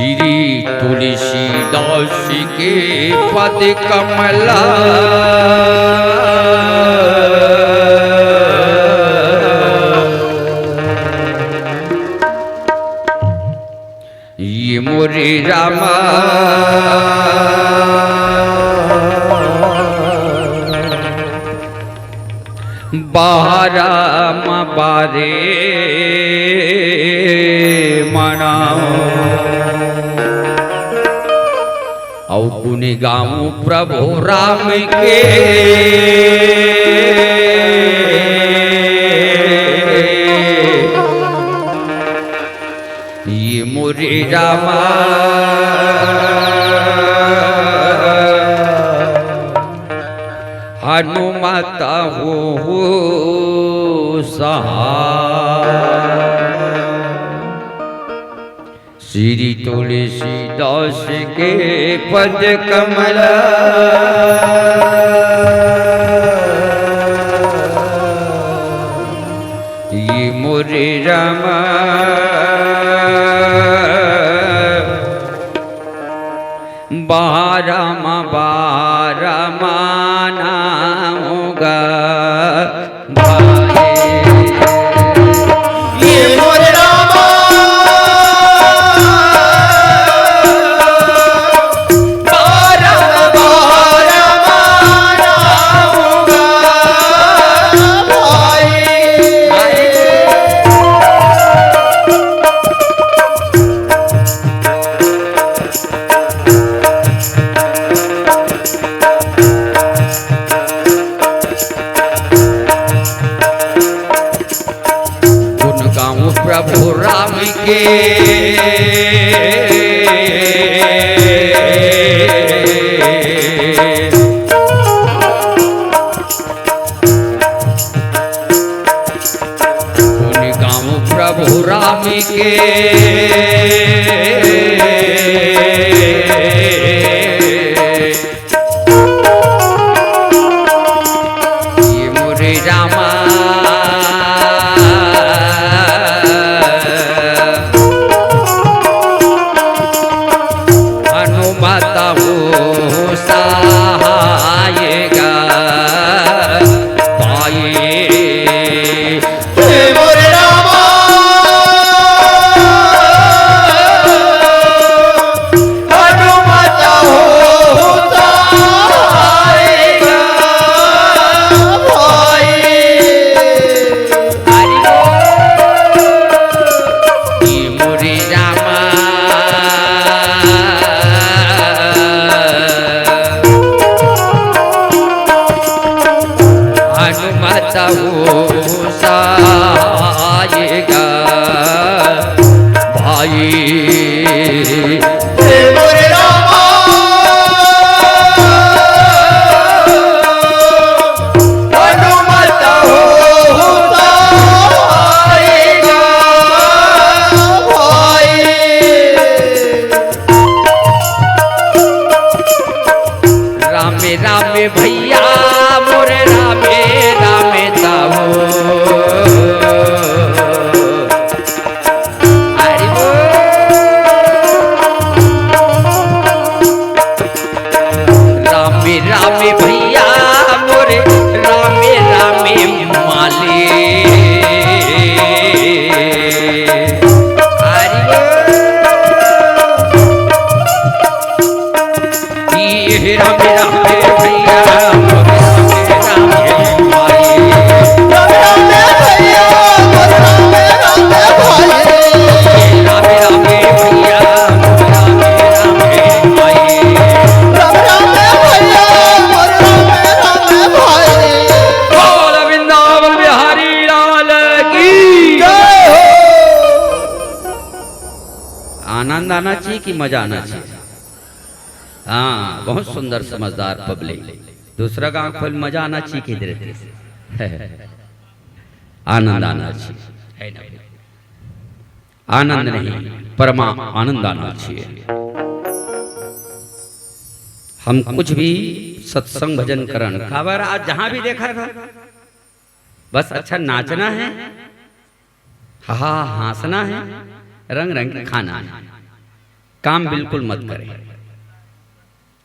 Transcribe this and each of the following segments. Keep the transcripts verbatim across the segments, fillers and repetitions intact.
श्री तुलसीदास के पद कमला। ये मोरे रामा, बारम बारे मनाओ। अउ गुण गाऊं प्रभु राम के, ये मोरे रामा। हनुमत हो सहाय। श्री तुलसीदास के पद कमला। ये मोरे रामा, बारम बारम नाम गा भाई। ये मोरे रामा, बारम बारम नाम गा भाई। गुण गाऊं प्रभु राम के। गुण गाऊं प्रभु राम के। ये मोरे रामा, हनुमत हो सहाय गा भाई। हे मोरे रामा, हनुमत हो सहाय गा भाई। हरि बोल। हे मोरे रामा, हनुमत हो सहाय गा भाई। हे मोरे रामा, हनुमत हो सहाय गा भाई। रामे रामे भैया मोरे, रामे रामे ताऊ। हरि बोल। रामे रामे भैया मोरे, रामे रामे माली। हरि बोल। ये राम राम भैया, राम राम भाई। राम राम भैया, राम राम भाई। राम राम भैया, राम राम भाई। राम राम भैया, राम राम भाई। बोल वृंदावन बिहारी लाल की जय हो। आनंद आना चाहिए कि मजा आना चाहिए? हाँ, बहुत सुंदर, समझदार पब्लिक। दूसरा गांव खोल, मजा आना चाहिए कि इधर? आनंद आना चाहिए, है ना? आनंद नहीं, परमा आनंद आना चाहिए। हम कुछ भी सत्संग भजन करन, काबर आज जहां भी देखा था, बस अच्छा नाचना है, हा हा हाँसना है, रंग रंग के खाना है। काम बिल्कुल मत करे।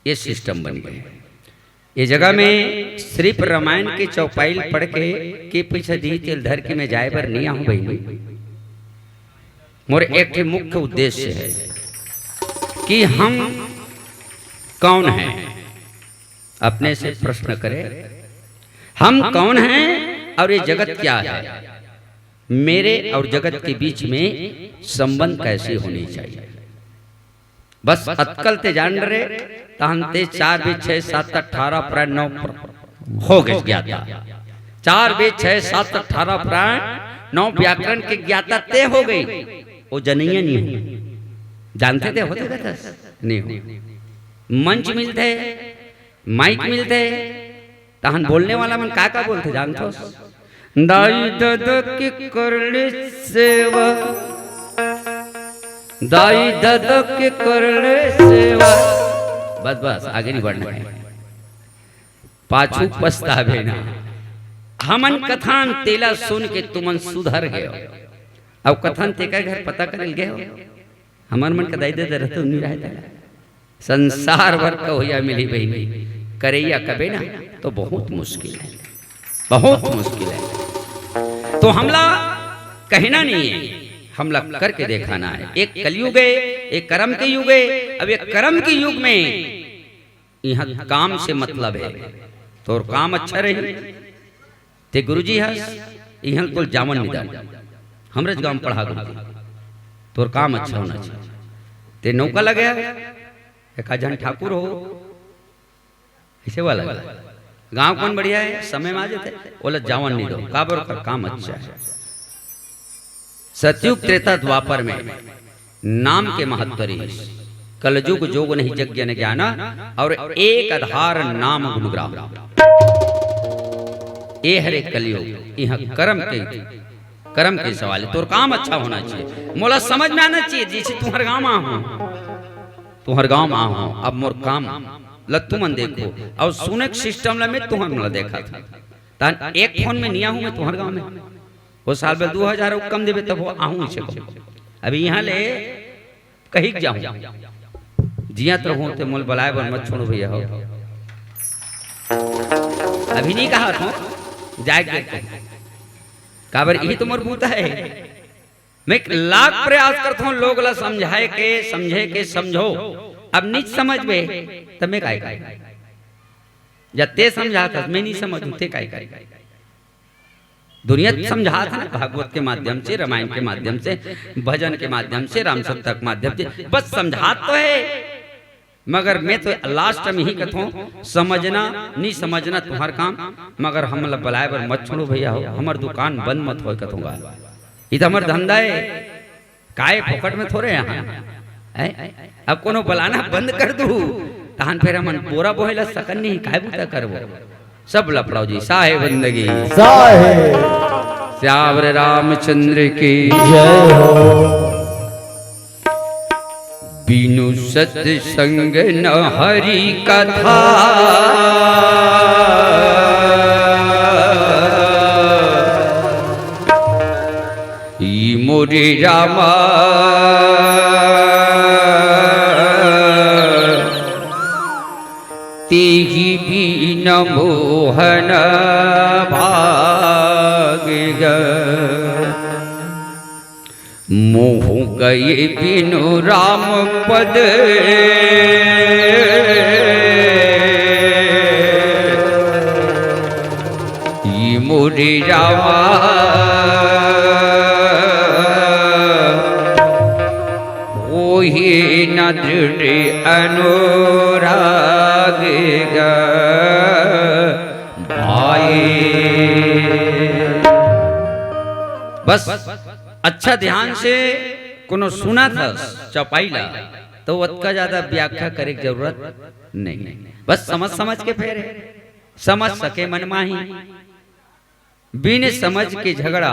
ये सिस्टम बन गए। ये जगह में सिर्फ रामायण के चौपाइल पढ़ के, के पइसा दी तेल धर के मैं जाए बर नहीं आहूं बहिनी। मोर एक ठे मुख्य उद्देश्य है कि हम कौन हैं, अपने से प्रश्न करें, हम कौन हैं और ये जगत क्या है, मेरे और जगत के बीच में संबंध कैसे होने चाहिए। बस अतकल ते जान रहे, तहन ते चार बीच छह सात अठारह प्राण नौ प्र-, हो गए ज्ञाता। चार बीच छह सात अठारह प्राण नौ व्याकरण के ज्ञाता ते हो गई। वो जनैया नहीं हो। जानते ते होते कथस? नहीं हो। मंच मिलते, माइक मिलते, तहन बोलने वाला मन का का बोलते जानथो? दाई ददा के करले सेवा, दाई ददा के करले सेवा। बस, बस, आगे नहीं बढ़ना है, पाछू पछताबे ना। हमन कथन तेला सुन के तुमन सुधर गए हो। अब कथन तेकर घर पता करे गए हो। हमर मन के दाई ददा रहते उन्हीं रहते। संसार भर कहोइया मिली बहिनी, करैया कबे ना, तो बहुत मुश्किल है, बहुत मुश्किल है। तो हमला कहना नहीं है, हमला करके देखाना है। एक कलयुग है, एक कर्म के युग है। अब एक कर्म के युग में यहाँ काम से मतलब है, तोर काम अच्छा रही, ते गुरुजी हस, इहाँ कुल जावन निदान। हमरेच गांव पढ़ा गुरुजी। तोर काम अच्छा होना चाहिए। ते नौका लगे, एक झन ठाकुर हो, ऐसे वाला। गांव कौन बढ़िया है, समय में आ जाते, ओला जावन नहीं दो, काबर ओकर काम अच्छा है। सतयुग त्रेता द्वापर में नाम के महत्व रहिस। कलजुग जोग नहीं जग जन ज्ञाना, और एक आधार नाम गुण ग्राम। ए हरे कलयुग, इहाँ कर्म के, कर्म के सवाल है। तोर काम अच्छा होना चाहिए, मोला समझ में आना चाहिए। जैसे तुम्हर गांव में आहूं, तुम्हर गांव में आहूं, अब मोर काम ल तुमन देखो, और सुने के सिस्टम ल मैं तुम्हर मन ल देखा था। तहन एक फोन में नहीं आहूं मैं तुम्हर गांव में। वो साल में दू हजार अउ कम देबे तब वो आहूं इसे को। अभी इहाँ ले कही के जाहूं। जियत रहूं ते मोल बलाए बर मत छोड़ो भैया हो। अभी नहीं कहा था, जाए के देखो। काबर यही तो मोर बूता है। मैं एक लाख प्रयास करता हूं लोग ला समझाए के, समझे के, समझो। अब निज समझ में, तब मैं काय काय? जब ते समझात हस, मैं नहीं समझूं, ते काय काय? दुनिया समझात है ना, भागवत के माध्यम से, रामायण के माध्यम से, भजन के माध्यम से, राम सत्ता के माध्यम से, बस समझात तो है। मगर मैं तो लास्ट में ही कथों, समझना, नहीं समझना तुम्हार काम, मगर हमला बलाए बर मत छोड़ो भैया हो, हमर दुकान बंद मत होय कथों गा। ई तो हमर धंधा है, काय फोकट में थोरे यहाँ, हैं? अब कोनो बलाना बंद कर दू, तहन फिर हमन बोरा बोहे ला सकन नहीं, काय बूता करबो? सब लफड़ाओ जी, साहे बंदगी। साहे। श्यावर रामचंद्र की। जय हो। बिनु सत्संग न हरि कथा, ई मोरे रामा। तेहि बिन मोहन भाग ग। मोह गए बिनु राम पद। ई मोरे रामा, होही न दृढ़ अनुराग ग भाई। बस अच्छा ध्यान से कोनो सुनत हस चौपाई ला, तो ओतका ज्यादा व्याख्या करे के जरूरत नहीं। बस समझ समझ के फेर हे, समझ सके मन माही। बिन समझ के झगड़ा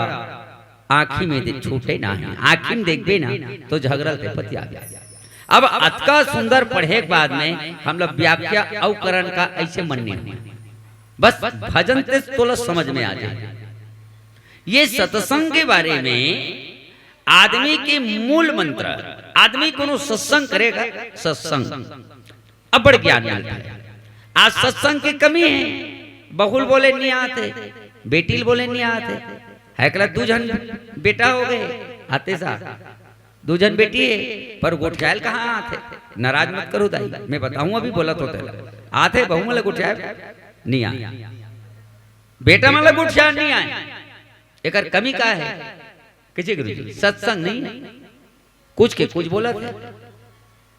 आँखी में दे छूटे ना है, आँखी में देखबे ना तो झगड़ा ते पतिया गया। अब अतका सुंदर पढ़े के बाद में हम लोग व्याख्या अउ करन का ऐसे मन नहीं हुआ। बस भजन ते तोला समझ में आ जाए। ये सत्संग के बारे में आदमी के मूल मंत्र, आदमी कोनो सत्संग करेगा, सत्संग, अब्बड़ ज्ञान मिलथे। आज सत्संग के कमी हे, बहू ल बोले नइ आत हे, बेटी ल बोले नइ आत हे, एकला दू झन बेटा हो गे, आते सा दू झन बेटी हे, पर गोठियाय ल कहाँ आत हे? नाराज मत करहू दाई, मैं बताहूँ, अभी बोलत हों तेला, आत हे बहू मन ल गोठियाय नइ आय, बेटा मन ल गोठियाय नइ आय, एकर कमी का हे? कइसे गुरुजी? सत्संग नइ हे, कुछ के कुछ बोलत हे।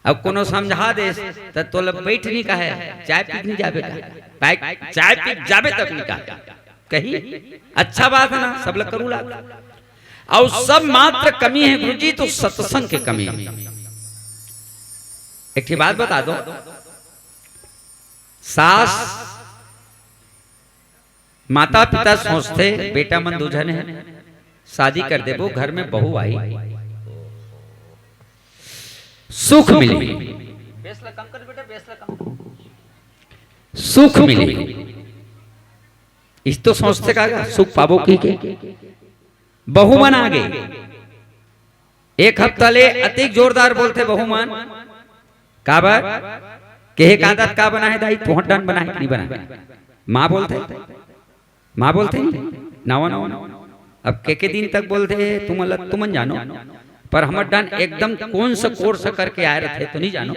अब कोनो समझा देस, त तोला बइठ नइ कहे, चाय पी के नइ जाबे का? पाय-, चाय पी के जाबे तक नइ कहे। कही, अच्छा बात हे ना, सब ल करू लाग। अउ सब मात्र कमी हे गुरुजी, तो सत्संग के कमी हे। एक ठे बात बता दो, सास माता पिता सोचथे, बेटा मन दू झन हे, शादी कर देबो, घर में बहू आही, सुख मिलही, सुख मिलही। इस तो सोचथे का, का सुख पाबो कहिके। बहू मन आ गे, एक हफ्ता ले अतेक जोरदार बोलथे बहू मन, काबर? केहे के आदत का बना हे दाई, तुंहर डाहन बना हे कि नइ बना हे? माँ बोलथे, माँ बोलथे नइ, नवा नवा। अब के के दिन तक बोलथे, तुमन ल तुमन जानो, पर हमर डाहन एकदम कोन सा कोर्स करके आय रथे तो नइ जानो।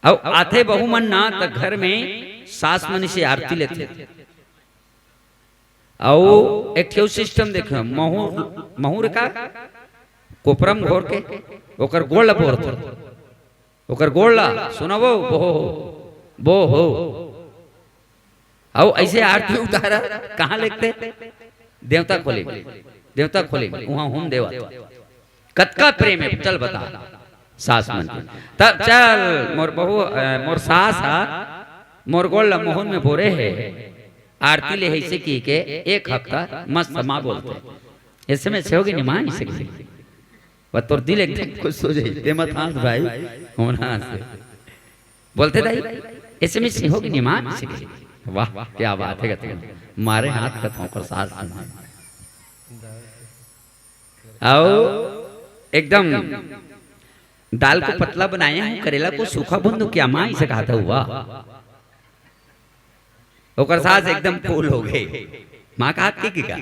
अउ आथे बहू मन ना, त घर में सास मन से आरती लेथे। अउ एक ठे सिस्टम देखे, महुर, महुर का कोपरा म घोर के ओकर गोड़ ल बोरथे, ओकर गोड़ ल सुनबो, बो हो, बो हो। अउ अइसे आरती उतारा, कहाँ लेगथे? देवता खोली म, देवता खोली म, उहाँ हूम देवत। कतका प्रेम हे, चल बता, सास मन के। तब चल, मोर बहू, अ, मोर सास हा, मोर गोड़ ल महुर में बोरे हे, आरती ले हे अइसे कहिके, एक हफ्ता मस्त माँ बोलथे। एसएमएस होगे नी माँ, अइसे कहिके। बस तोर दिल एकदम खुश हो जाही, ते मत हाँस भाई, होना से। बोलथे दाई, एसएमएस होगे नी माँ, अइसे कहिके। वाह, क्या बात हे, कथों मारे हाथ, कथों ओकर सास मन। अउ एकदम दाल को पतला बनाया हूँ, करेला को सूखा भून दूँ क्या माँ, अइसे कहत हे। ओकर सास एकदम फूल हो गे। माँ कहत हे कि का,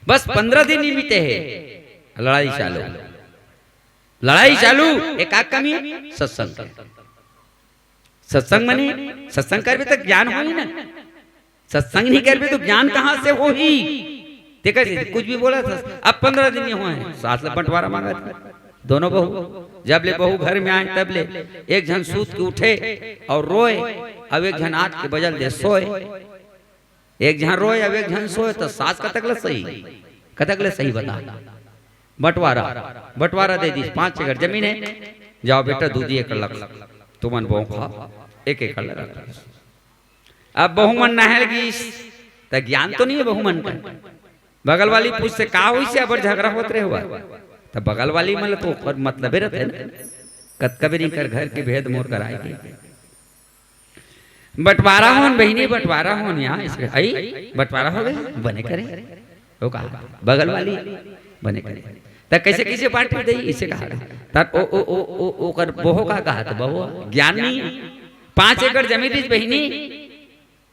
बस पंद्रह दिन नइ बीते हे, लड़ाई चालू, लड़ाई चालू। एक का कमी? सत्संग। सत्संग माने, सत्संग करबे त ज्ञान होही ना। सत्संग नइ करबे त ज्ञान कहाँ से होही? तेकर सेती कुछ भी बोलथे। अब पंद्रह दिन नइ होय हे, सास ले बंटवारा मांगत हे। दोनों बहू, जब ले बहू घर में आय, तब ले एक झन सूत के उठे अउ रोय, अउ एक झन आत के बजल दे सोय। एक झन रोय अउ एक झन सोय, त सास कतक ले सही, कतक ले सही बता। बंटवारा, बंटवारा दे दिस, पाँच एकड़ जमीन हे, जाव बेटा, दू दू एकड़ ल तुमन बोहा, एक एकड़ ल रख। अब बहू मन नहर गिस, त ज्ञान तो नइ हे बहू मन के। बगल वाली पूछथे, "का होइस हे, अब्बड़ झगरा होत रहे हुआ?" त बगल वाली मन ल तो ओकर मतलबे रथे ना, कतका बेर इकर घर के भेद मोर कराय के। बंटवारा होन बहिनी, बंटवारा होन यहाँ, इसके, "अई, बंटवारा हो गे, बने करे।" ओ कहा, बगल वाली बने करे। त कइसे, कइसे बांट दे, अइसे कहा। त ओ, ओ, ओ, ओ, ओकर बहू का कहत, बहू, ज्ञान नइ हे। पाँच एकड़ जमीन रिहिस बहिनी,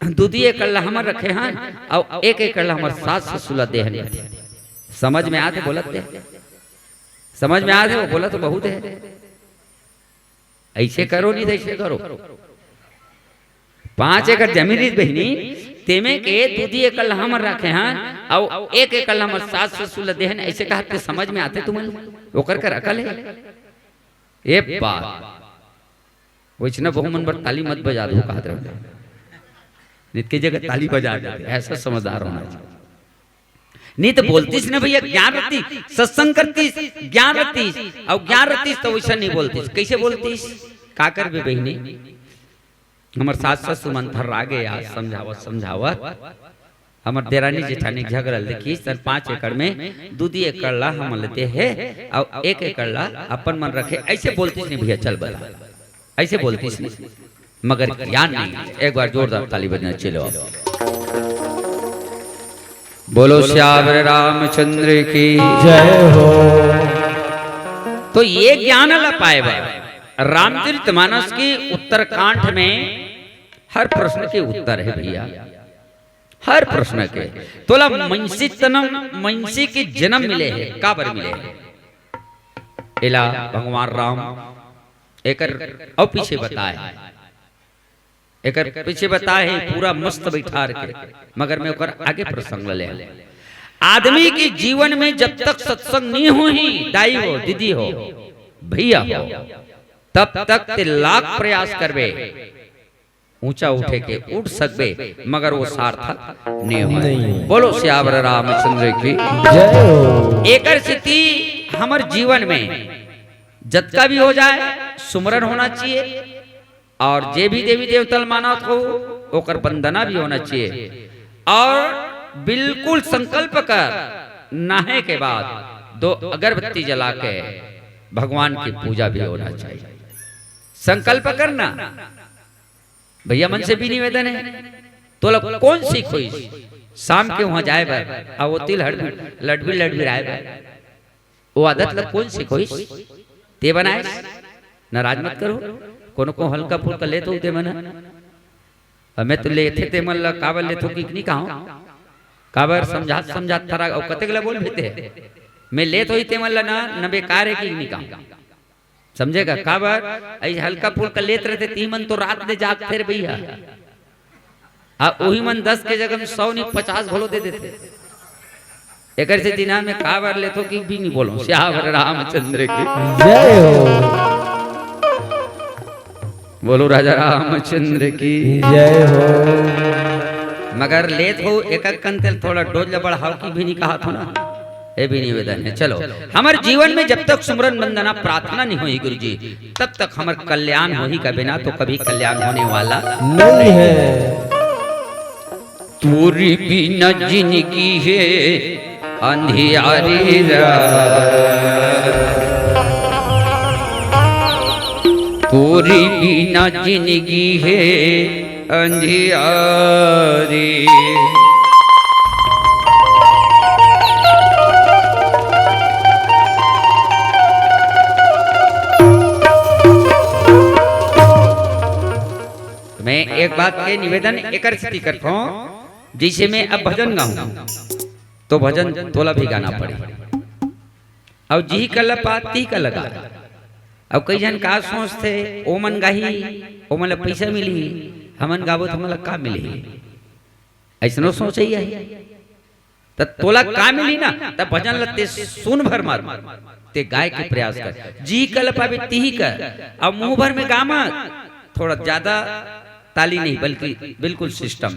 दू दू एकड़ ला हमर रखे हन, अउ एक एकड़ ला हमर सास ससुर ला दे हन। समझ में आथे बोलत हे? समझ में आथे, ओ बोलत तो बहुत हे। अइसे करो, नइ त अइसे करो। पाँच एकड़ जमीन रिहिस बहिनी, तेमे के दू दू एकड़ ला हमर रखे हन, अउ एक एकड़ ला हमर सास ससुर ला दे हन, अइसे कहत हे, समझ में आथे तुमन? ओकर कर अकल हे? ए बात। वइसना बहू मन बर ताली मत बजा दो, कहत रहे। नइ त कई जगह ताली बजा देथे, अइसा समझदार होना चाहिए। नइ त बोलतिस ना भइया, ज्ञान रहितिस, सत्संग करतिस, ज्ञान रहितिस, अउ ज्ञान रहितिस त वइसन नइ बोलतिस। कइसे बोलतिस? का करबे बहिनी, हमर सास ससुर मन थर्रा गे यार, समझावत समझावत हमर देरानी जेठानी झगरा ल देखिस, त पाँच एकड़ में दू दू एकड़ ला हमन ल दे हे, अउ एक एकड़ ला अपन मन रखे, अइसे बोलतिस नहीं भइया, चल बता, अइसे बोलतिस नहीं, मगर ज्ञान नहीं। एक बार जोरदार ताली बजना चाहिए आप। बोलो सियावर रामचंद्र की। जय हो। तो ये ज्ञान ला पाए बर रामचरित मानस के उत्तरकांड में हर प्रश्न के उत्तर है भैया, हर प्रश्न के। तोला मइनसे तनम, मइनसे के जन्म मिले है, काबर मिले है? एला भगवान राम एकर अउ पीछे बताए, एकर पीछे बताए है पूरा मस्त बैठार के, मगर मैं ओकर आगे प्रसंग ले आदमी के जीवन में जब तक सत्संग नहीं होही, दाई हो, दीदी हो, भैया हो, तब तक ते लाख प्रयास करबे, ऊंचा उठे के उठ सकबे, मगर वो सार्थक नहीं होय। नहीं। बोलो सियावर रामचंद्र की। जय हो। एकर सेती हमर जीवन में जतका भी हो जाए, सुमरन होना चाहिए, और जे भी देवी देवता ल मानत हो, ओकर वंदना भी होना चाहिए, और बिल्कुल संकल्प कर, नहाए के बाद दो अगरबत्ती जला के भगवान की पूजा भी होना चाहिए। संकल्प करना, भैया मन से भी निवेदन है, तोला कोन सिखोइस शाम के वहां जाए बर, आ वो तिल हड़बी लड़बी लड़बी आए बर? वो आदत ला कोन सिखोइस? ते बनाएस? नाराज मत करो, कोनो को हल्का फुल्का लेत हो ते मन। अब मैं तो लेथे ते मन ला काबर लेथो कि नहीं कहा, काबर समझात समझात थरा, अउ कतेक ला बोल भेते। मैं लेत होई ते मन ला ना, न बेकार है कि नहीं कहा। समझे का? काबर? ऐसे हल्का फुल्का लेत रहते, ती मन तो रात ले जागथे रे भैया। आ ओही मन दस के जगह में सौ नहीं, पचास घलो दे देते। एकर से दिना में काबर लेथो कि भी नहीं बोलो। सियावर रामचंद्र की। जय हो। बोलो राजा रामचंद्र की। जय हो। मगर लेत हो एक एक कंतेल थोड़ा डोज ला बढ़ाओ कि भी नहीं कहा थो ना। ये भी निवेदन है। चलो, हमर जीवन में जब तक सुमरन वंदना प्रार्थना नहीं होही गुरुजी, तब तक हमर कल्याण होही का बिना तो कभी कल्याण होने वाला नहीं है। तोरी बिना जिंदगी है अंधियारी रात, तोरी बिना जिंदगी है अंधियारी। मैं एक बात के निवेदन एकर सेती करथों, जैसे मैं अब भजन गाऊं, तो भजन तोला भी गाना पड़े। अउ जिही कला पात तिही कला गा। अउ कई झन का सोचथे, ओमन गाही, ओमन ला पइसा मिलही, हमन गाबो त हमन ला का मिलही? अइसनो सोच ही है। त तोला का मिलही ना, त भजन ला ते सुन भर मत, ते गाय के प्रयास कर। जिही कला पाबे तिही कर, अउ मुंह भर में गा मत, थोड़ा ज्यादा ताली नहीं, बल्कि बिल्कुल सिस्टम।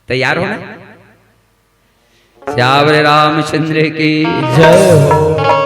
तैयार हो ना? सियावर रामचंद्र की। जय हो।